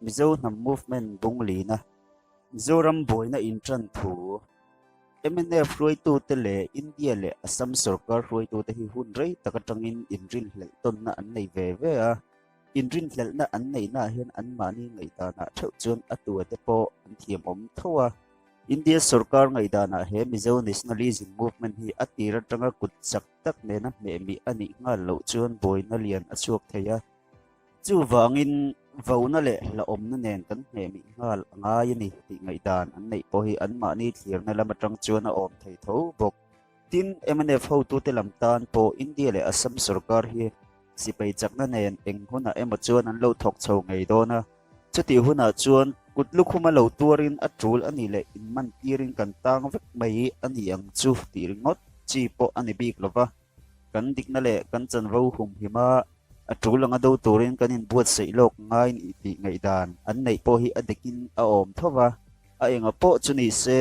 Mizo Hnam Movement bung lina Mizoram buaina inṭan thu mnf hruaitute leh India leh Assam sorkar hruaitute hi hun rei tak aṭangin inrinhlelh tawnna an nei ve ve a. Inrinhlelhna an neihnaah hian anmahni ngaihdanah theuh chuan a tuate pawh an thiamawm tho a. India sorkar ngaihdanah he Mizo Nationalism Movement hi a tir atanga kut chak tak nena hmehmih a nih nghal loh chuan buaina lian a chhuak thei a. Chuvangin vona leh hlauhawmna nen kan hmehmih nghal a ngai a ni tih ngaihdan an neih pawh hi anmahni thlirna lam atang chuan a awm thei tho bawk. Tin, mnf hotute lam tan pawh India leh Assam sorkar hi sipai chakna nen eng hunah emaw chuan an lo thawk chho ngei dawn a. Chutih hunah chuan kut lukhuma lo tuarin a tul a nih leh inman tirin kan tang vek mai a ni ang chu tih ringawt chi pawh a ni bik lo va. Kan dikna leh kan chanvo humhim a, a tul anga do turin kan inbuatsaih lawk ngai ni tih ngaihdan an neih pawh hi a dikin a awm tho va. A enga pawh chu ni se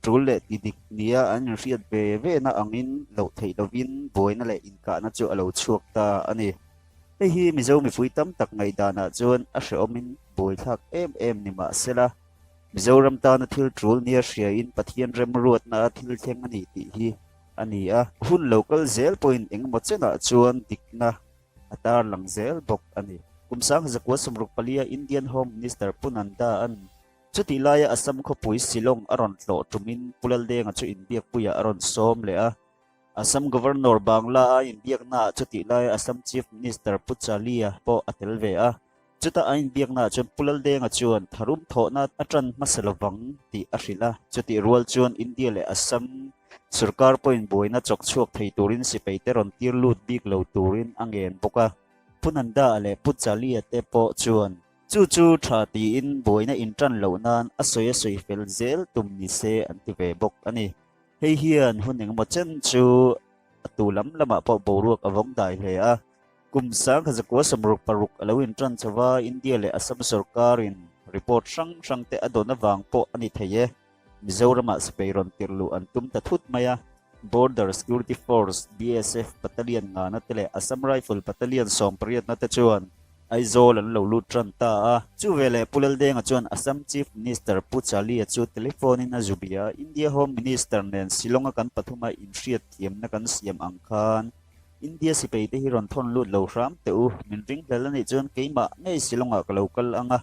Tul leh ti dik nia an inhriat ve ve na angin loh theih lovin buaina leh inkahna chu a lo chhuak ta a ni. Hei hi Mizo mipui tam tak ngaihdanah chuan a hrehawmin buaithlak em em ni mah sela, Mizoram tana thil tul nia hriain Pathian remruatna a thil thleng a ni tih hi a ni a. Hun lo kal zel pawhin engemaw chenah chuan dikna a tarlang zel bawk a ni. Kum 1964 Indian Home Minister Pu Nanda-a'n Chutih laia Assam khawpui Shillong a rawn tlawh tumin Pu Laldenga chu inbiakpuiah a rawn sawm leh a. Assam Governor Bangla a inbiaknaah chutih laia Assam Chief Minister Pu Chalia pawh a tel ve a. Chuta a inbiaknaah chuan Pu Laldenga chuan tharum thawhna a tan hmasa lovang tih a hrilh a. Chutih rual chuan India leh Assam sorkar pawhin buaina chawk chhuak thei turin sipaite rawn tir lut bik lo turin a ngen bawk a. Pu Nanda-a leh Pu Chalia te pawh chuan Chu chu tha tiin buaina intan loh nan a sawi a sawi fel zel tum ni se an ti ve bawk a ni. Hei hian hun engemaw chen chu a tu lam lamah pawh boruak a vawng dai hle a. Kum 1966 a lo intan chho va, India leh Assam sorkarin report hrang hrang te a dawn avang pawh a ni thei e. Mizoramah sipai rawn tirh luh an tum ta thut mai a. Border Security Force, BSF, Battalion ngana te leh Assam Rifle Battalion sawmpariatna te chuan Aizawl an lo lut tan ta a. Chu veleh Pu Laldenga chuan Assam Chief Minister Pu Chalia chu telephone in a zu bia a, India Home Minister nen Shillong-a kan pathuma inhriat thiamna kan siam ang khan India sipai te hi rawn thawn lut lo hram teh u, min ringhlel anih chuan keimah ngei Shillong-ah ka lo kal ang a,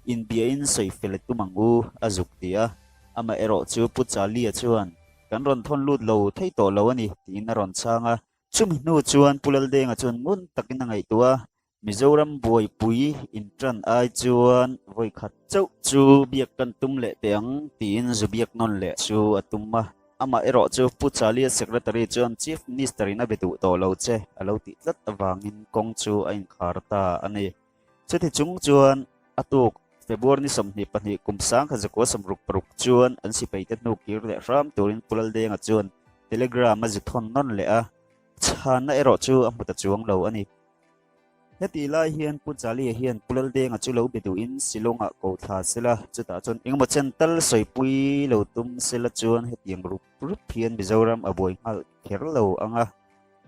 inbiain sawi fel a tum ang u, a zuk ti a. Amaherawh chu Pu Chalia chuan kan rawn thawn lut lo thei tawh lo a ni tiin a rawn chhang a. Chumi hnu chuan Pu Laldenga chuan ngun takin a ngaihtuah a, Mizoram buaipui intan ai chuan vawi khat chauh chu biak kan tum leh teh ang tiin zu biak nawn leh chu a tum a. Amah erawh chu Pu Chalia Secretary chuan Chief Minister in a be duh tawh lo che a lo tih tlat avangin kawng chu a inkhar ta a ni. Chuti chung chuan a tuk February ni 22 kum 1966 chuan an sipaite hnu kir leh hram turin Pu Laldenga chuan telegram a zu thawn nawn leh a, chhanna erawh chu a hmu ta chuang lo a ni. Hetih lai hian Pu Chalia hian Pu Laldenga chu lo be duhin Shillong-ah ko thla sela, chutah chuan engemaw chen tal sawipui lo tum sela chuan hetiang rup rup hian Mizoram a buai nghal kher lo ang a.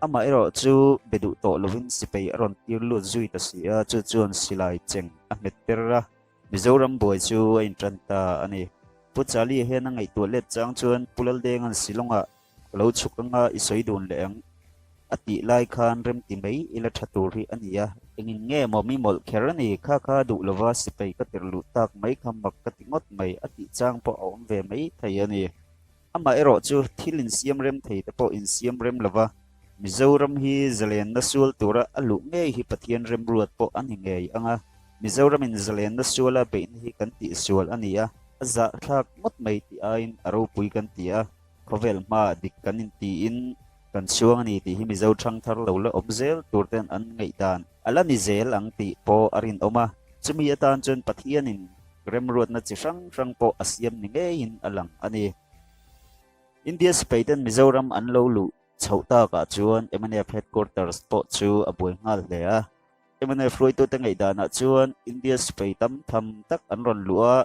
Amah erawh chu be duh tawh lovin sipai a rawn tir lut zui ta si a, chu chuan silai cheng a hmet per a, Mizoram buai chu a intan ta a ni. Pu Chalia hian a ngaihtuah let chang chuan Pu Laldenga'n Shillong-ah Ka lo chhuk anga i sawi dun leh ang a tih lai khan remti mai ila tha tur hi a ni a. Engin nge maw mi mawlh kher a ni, kha kha duh lova sipai ka tirh luh tak mai kha mak ka ti ngawt mai a tih chang pawh a awm ve mai thei a ni. Amah erawh chu thil insiam rem thei te pawh insiam rem lova Mizoram hi zalenna sual tura a luh ngei hi Pathian remruat pawh a ni ngei ang a, Mizoramin zalenna suala beihna hi kan tihsual a ni a, a zahthlak ngawt mai tih aiin a ropui kan ti a. Khawvel hmaah dik kan intiin kan chhuang a ni tih hi Mizo thangthar lo la awm zel tur ten an ngaihdan a la ni zel ang tih pawh a rinawm a. Chumi atan chuan Pathianin remruatna chi hrang hrang pawh a siam ni ngeiin a lang a ni. India sipai ten Mizoram an lo luh chhoh takah chuan mnf Headquarters pawh chu a buai nghal hle a. Mnf hruaitute ngaihdanah chuan India sipai tam tham tak an rawn luh a,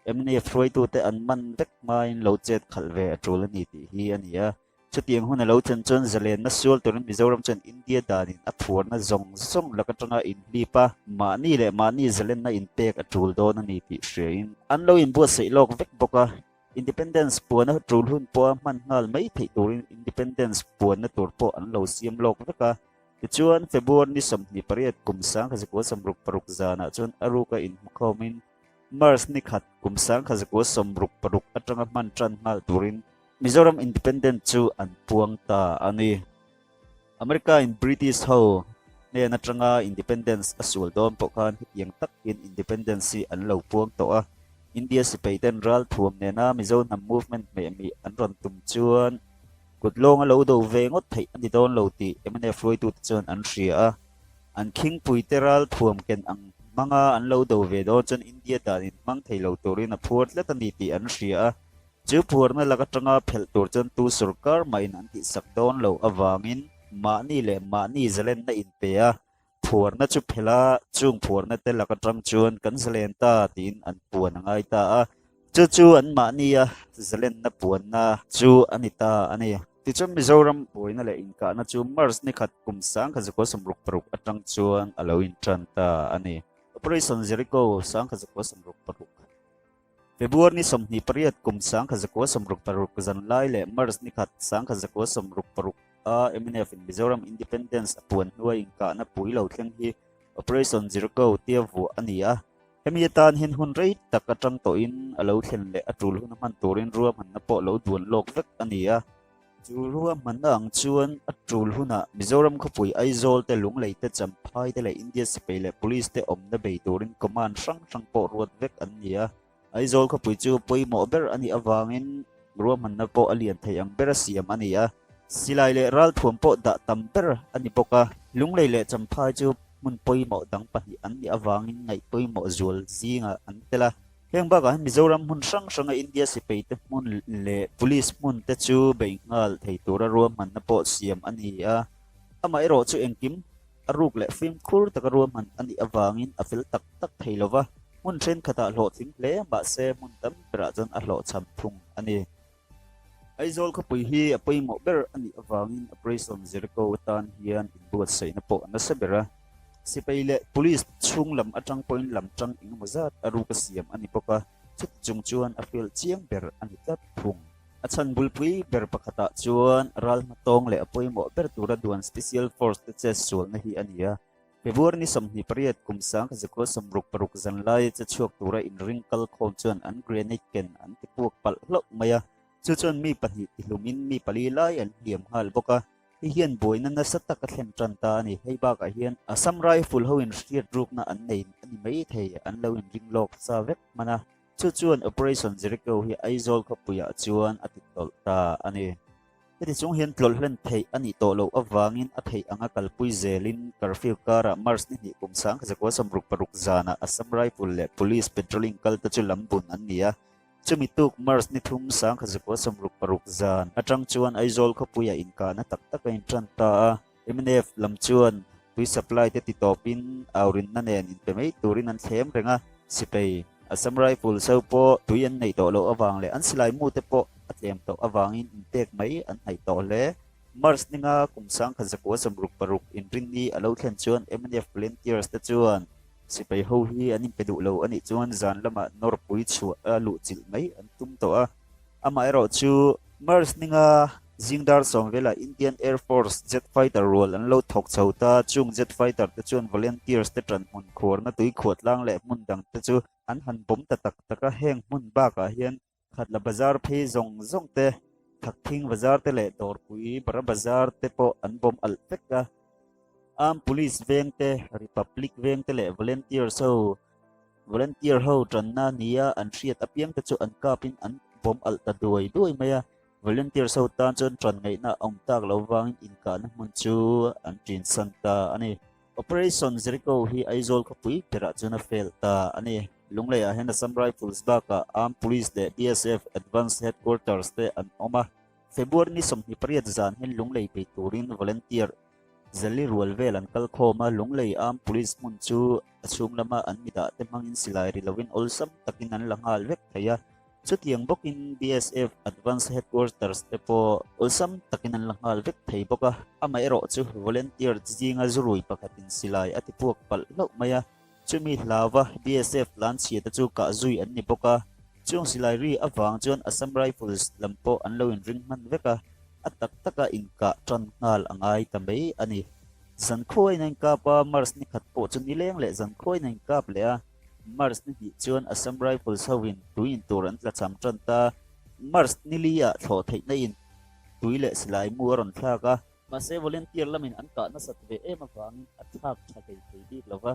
Mnf hruaitute an man vek hmain lo chet khalh ve a tul a ni tih hi a ni a. Chutiang hun a lo thlen chuan zalenna sual turin Mizoram chuan India danin a phuarna zawng zawng lak atanga inhlip a, mahni leh mahni zalenna inpek a tul dawn a ni tih hriain an lo inbuatsaih lawk vek bawk a. Independence puana tul hun pawha hman nghal mai theih turin Independence puanna tur pawh an lo siam lawk vek a. Tichuan, February ni 28 kum 1966 zanah chuan a ruka inhmukhawmin March ni khat kum 1966 atanga hman tan nghal turin Mizoram Independent chu an puang ta a ni. America in British ho hnen atanga Independence a sual dawn pawh khan hetiang takin Independence hi an lo puang tawh a. India sipai ten ral thuam nena Mizo hnam movement hmehmih an rawn tum chuan kut lawnga lo do ve ngawt theih a ni dawn lo tih mnf hruaitute chuan an hria a. An khingpuite ral thuam ken ang hmanga an lo do ve dawn chuan India dan in hmang thei lo turin a phuar tlat a ni tih an hria a. Chu phuarna lak atanga phelh tur chuan tu sorkar mahin an tihsak dawn loh avangin mahni leh mahni zalenna inpe a, phuarna chu phelh a, chung phuarna te lak atang chuan kan zalen ta tiin an puan a ngai ta a. Chu chu an mahnia zalenna puanna chu a ni ta a ni. Tichuan Mizoram buaina leh inkahna chu March ni khat kum 1966 atang chuan a lo intan ta a ni. Operation Jericho 1966. February ni 28 kum 1966 zanlai leh March ni khat 1966 a mnf in Mizoram Independence a puan hnuai inkahna pui lo thleng hi Operation Jericho tia vuah a ni a. Hemi atan hian hun rei tak atang tawhin a lo thlen leh a tul hun a hman turin ruahmanna pawh lo duan lawk vek a ni a. Chu ruahmanna ang chuan a tul hunah Mizoram khawpui Aizawl te, Lunglei te, Champhai te leh India sipai leh Police te awmna bei turin command hrang hrang pawh ruat vek an ni a. Aizawl khawpui chu pawimawh ber a nih avangin ruahmanna pawh a lian thei ang bera siam a ni a. Silai leh ralthuam pawh dah tam ber a ni bawk a. Lunglei leh Champhai chu hmun pawimawh dang pahnih an nih avangin ngaih pawimawh zual zingah an tel a. Heng bakah hian Mizoram hmun hrang hranga India sipai te hmun leh Police hmun te chu bei nghal thei tura ruahmanna pawh siam a ni a. Amaherawh chu engkim a ruk leh fimkhur taka ruahman a nih avangin a fel tak tak thei lo va, hmun thenkhatah hlawhtling hle mahse hmun tam berah chuan a hlawhchham thung a ni. Aizawl khawpui hi a pawimawh ber a nih avangin Operation Jericho atan hian inbuatsaihna pawh a nasa ber a. Sipai leh Police chhung lam atang pawhin lam tang engemaw zat a ruka siam a ni bawk a, chuti chung chuan a field chiang ber a ni tlat thung. A chhan bulpui ber pakhatah chuan ral hmatawng leh a pawimawh ber tura duan Special Force te chet sualna hi a ni a. February ni 28 kum 1966 zan laia che chhuak tura inring kal khawm chuan an grenade ken an ti puak palh hlauh mai a, chu chuan mi pahnih tihlumin mi pali lai an hliam nghal bawk a, hei hian buaina nasa tak a thlen tan ta a ni. Hei bakah hian Assam Rifle hoin hriat rukna an nei a ni mai thei, an lo inring lawk sa vek hman a, chu chuan Operation Jericho hi Aizawl khawpuiah chuan a ti tawlh ta a ni. Heti chung hian tlawlh hlen theih a nih tawh loh avangin a theih anga kalpui zelin curfew karah March ni hnih kum 1966 zanah Assam Rifle leh Police patrolling kalte chu lam bun an ni a. Chumi tuk March ni thum 1966 zan atang chuan Aizawl khawpuiah inkahna tak tak a intan ta a. Mnf lam chuan tui supply te ti tawpin aurinna nen inpe mai turin an thlem reng a, sipai Assam Rifles ho pawh tui an neih tawh loh avang leh an silai mu te pawh a tlem tawh avangin inpek mai an hnaih tawh hle. March ninga kum 1966 inrinni a lo thlen chuan mnf volunteers te chuan sipai ho hi an inpe duh lo a nih chuan zan lamah nawrpui chhuah a luhchilh mai an tum tawh a. Amaherawh chu March ninga zing dar sawm velah Indian Air Force jet fighter rual an lo thawk chho ta. Chung jet fighter te chuan volunteers te ṭan hmun khuarna tui khuah tlang leh hmun dang te chu an han bawm ta tak tak a. Heng hmun bakah hian Khatla bazar phei zawng zawng te, Thakthing bazar te leh Dawrpui Bara bazar te pawh an bawm alh vek a. Armed Police veng te, Republic veng te leh volunteers ho Volunteer ho tanna nia an hriat apiang te chu an kapin an bawm alh ta duai duai mai a, volunteers ho tan chuan tan ngaihna a awm tak lo vangin inkahna hmun chu an tinsan ta a ni. Operation Jericho hi Aizawl khawpui berah chuan a fail ta a ni. Lungleiah hian Assam Rifles bakah Armed Police leh BSF Advance Headquarters te an awm a. February ni 28 zan hian Lunglei bei turin volunteer Zali rual vel an kal khawm a, Lunglei Armed Police hmun chu a chhung lama an mi dah te hmangin silai ri lovin awlsam takin an la nghal vek thei a. Chutiang bawkin BSF Advance Headquarters te pawh awlsam takin an la nghal vek thei bawk a, amaherawhchu volunteer zinga zurui pakhatin silai a tipuak palh hlauh mai a, chumi hlauva BSF tlanchhia te chu kah zui an ni bawk a, chung silai ri avang chuan Assam Rifles lam pawh an lo inring hman vek a, a tak taka inkah tan nghal a ngai ta mai a ni. Zankhuain a inkap a, March ni khat pawh chu nileng leh zankhuain a inkap leh a. March ni hnih chuan Assam Rifles hoin tui in tur an tlachham tan ta. March ni li ah thlawh theihna in tui leh silai mu a rawn thlak a. Mahse volunteer lamin an kah nasat ve em avangin a thlak tha hlei thei bik lo va.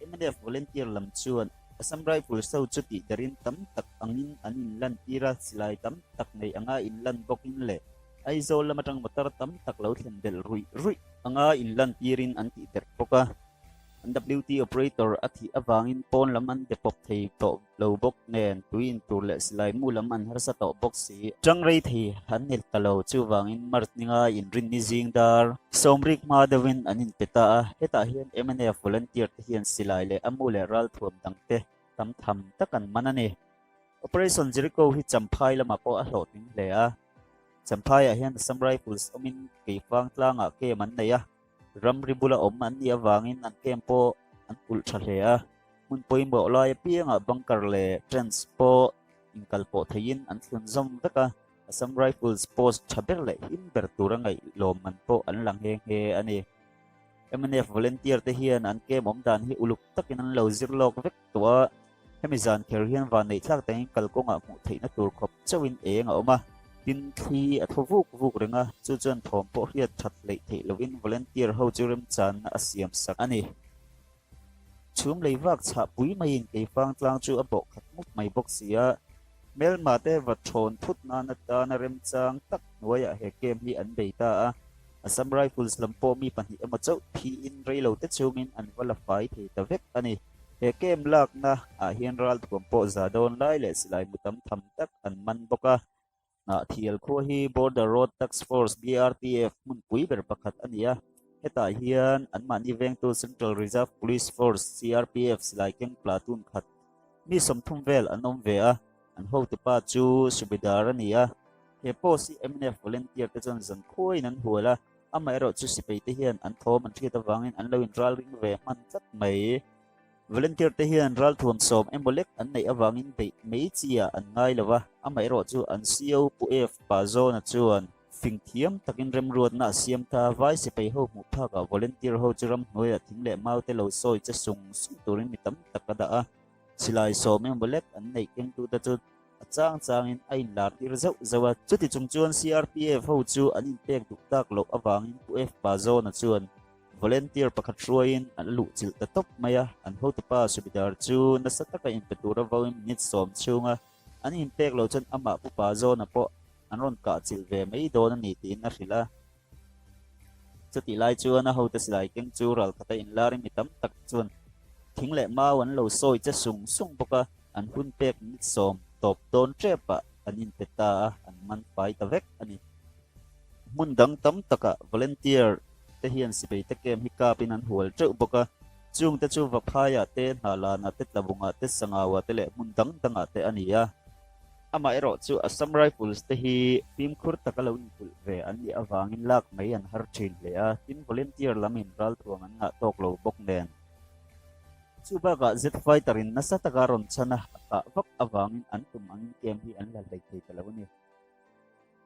Mnf volunteer lam chuan Assam Rifles ho chu tih darin tam tak angin an inlan tir a, silai tam tak nei anga inlan bawkin leh Aizawl lam atang motor tam tak lo thlen belh ruih ruih anga inlan tirin an tih derh bawk a. An WT operator a thih avangin pawn lam an be pawp thei tawh lo bawk nen tui in tur leh silai mu lam an harsa tawh bawk si. Tang rei thei an ni ta lo, chuvangin March ninga inrinni zing dar sawmrik hma deuhin an inpe ta a. Hetah hian mnf volunteer te hian silai leh a mu leh ralthuam dangte tam tham tak an man a ni. Operation Jericho hi Champhai lamah pawh a hlawhtling hle a. Champhaiah hian Assam Rifles awmin Keifang tlangah camp an nei a. Ramri bula awm an nih avangin an camp pawh an kulh tha hle a, hmun pawimawh lai apiangah bunker leh trench pawh inkalpawh theihin an thlun zawm vek a, Assam Rifles post tha ber leh him ber tura ngaih lawmman pawh an la nghe nghe a ni. Mnf volunteer te hian an camp awm dan hi uluk takin an lo zir lawk vek tawh a, Hemi zan kher hian vanneih thlak takin kalkawngah hmuh theihna tur khawp chauhin eng a awm a, tin thli a thaw vuk vuk reng a, chu chuan thawm pawh hriat that hleih theih lovin volunteer ho chu remchanna a siam sak a ni. Chhum lei vak chhah pui maiin keifang tlang chu a bawh khat mup mai bawk si a, hmelma te va thawn thut nan atana remchang tak hnuaiah he camp hi an bei ta a, Assam Rifles lam pawh mi pahnih emaw chauh thiin reilote chungin an va la fai thei ta vek a ni. He camp lakna ah hian ralthuam pawh za dawn lai leh silai mu tam tham tak an man bawk a. Hnahthial khua hi Border Road Task Force, BRTF, hmunpui ber pakhat a ni a. Hetah hian anmahni vengtu Central Reserve Police Force, CRPF, silai keng platoon khat mi 30 vel an awm ve a. An hotupa chu Subedar a ni a. He post hi mnf volunteer te chuan zan khuaiin an hual a, amaherawh chu sipai te hian an thawm an hriat avangin an lo inral ring ve hman tlat mai. Volunteer te hian ralthuam sawm emaw lek an neih avangin beih mai chi ah an ngai lo va, amaherawh chu an CO Pu F Pazawna chuan fing thiam takin remruatna a siam ta, vai sipai ho hmuh phakah volunteer ho chu ramhnuaiah thing leh mau te lo sawi che sung sung turin mi tam tak a dah a, silai sawm emaw lek an neih kengtute chu A chang changin a inlar tir zeuh zeuh a, chuti chung chuan CRPF ho chu an inpek duh tak loh avangin Pu F Pazawna chuan volunteer pakhat hruaiin a luh chilh ta tawp mai a, an hotupa Subedar chu nasa taka inpe tura vauin minute sawm chhunga an inpek loh chuan amah Pu Pazawna pawh an rawn kah chilh ve mai dawn a ni tiin a hrilh a. Chutih lai chuan a hote silai keng chu ralkhata inlarin mi tam tak chuan thing leh mau an lo sawi che sung sung bawk a, an hun pek minute sawm tawp dawn tepah an inpe ta a, an man fai ta vek a ni. Hmun dang tam takah volunteer te hian sipaite camp hi kapin an hual teuh bawk a, chungte chu Vaphaiah te, Hnahlanah te, Tlabungah te, Sangauah te leh hmun dang dangah te a ni a. Amaherawh chu Assam Rifles te hi fimkhur taka lo inkulh ve an nih avangin lak mai an har thin hle a, tin volunteer lamin ralthuam an ngah tawk lo bawk nen. Chu bakah Jet Fighter in nasa taka rawn chhan a, a kah vak avangin an tum angin camp hi an la hlei thei ta lo a ni.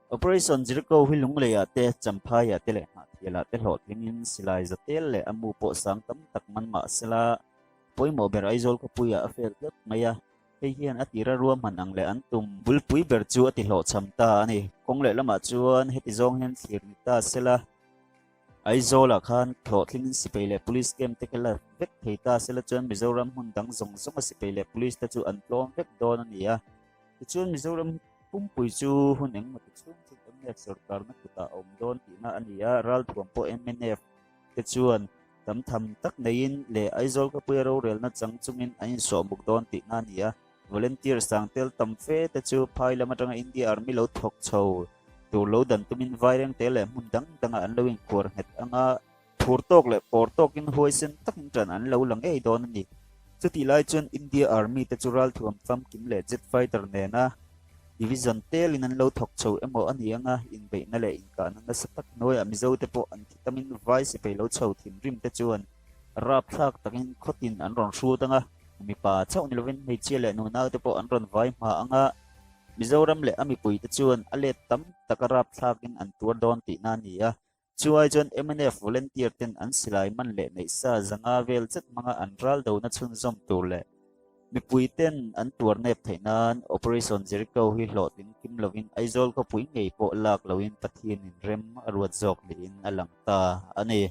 Operation Jericho hi Lungleiah te, Champhaiah te leh Hnahthialah te hlawhtlingin silai zatel leh a mu pawh sang tam tak man mah sela pawimawh ber Aizawl khawpuiah a fel tlat mai a. Hei hian a tira ruahman ang leh an tum bulpui ber chu a ti hlawhchham ta a ni. Kawng leh lamah chuan heti zawng hian thlir ni ta sela, Aizawlah khan hlawhtlingin sipai leh police camp te kha la vek thei ta sela chuan Mizoram hmun dang zawng zawnga sipai leh police te chu an tlawm vek dawn a ni a. Tichuan Mizoram pumpui chu hun engemaw ti chhung chu mnf sorkarna kutah a awm dawn tihna a ni a, ralthuam pawh mnf te chuan tam tham tak neiin leh Aizawl khawpuia rorelna chang chungin an insawhmuk dawn tihna a ni a. Volunteer sangtel tam fe te chu phai lam atanga India Army lo thawk chho tur lo dan tumin Vairengte leh hmun dang dangah an lo inkhuar nghet anga phur tawk leh pawr tawkin huaisen takin tan an lo la ngei dawn a ni. Chutih lai chuan India Army te chu ralthuam famkim leh jet fighter nena. Division telin an lo thawk chho emaw a ni anga inbeihna leh inkahna nasa tak hnuaiah Mizote pawh an thi tamin vai sipai lo chho thinrim te chuan rapthlak takin khawtin an rawn hrut anga mipa chauh ni lovin hmeichhia leh nunaute pawh an rawn vai hma anga Mizoram leh a mipuite chuan a let tam taka rapthlakin an tuar dawn tihna a ni a. Chuai chuan mnf volunteer ten an silai man leh neih sa zanga vel zet hmanga an ral dona chhunzawm tur leh mipui ten an tuar nep theih nan Operation Jericho hi hlawhtling kim lovin Aizawl khawpui ngei pawh lak loin Pathianin rem a ruat zawk niin a lang ta a ni.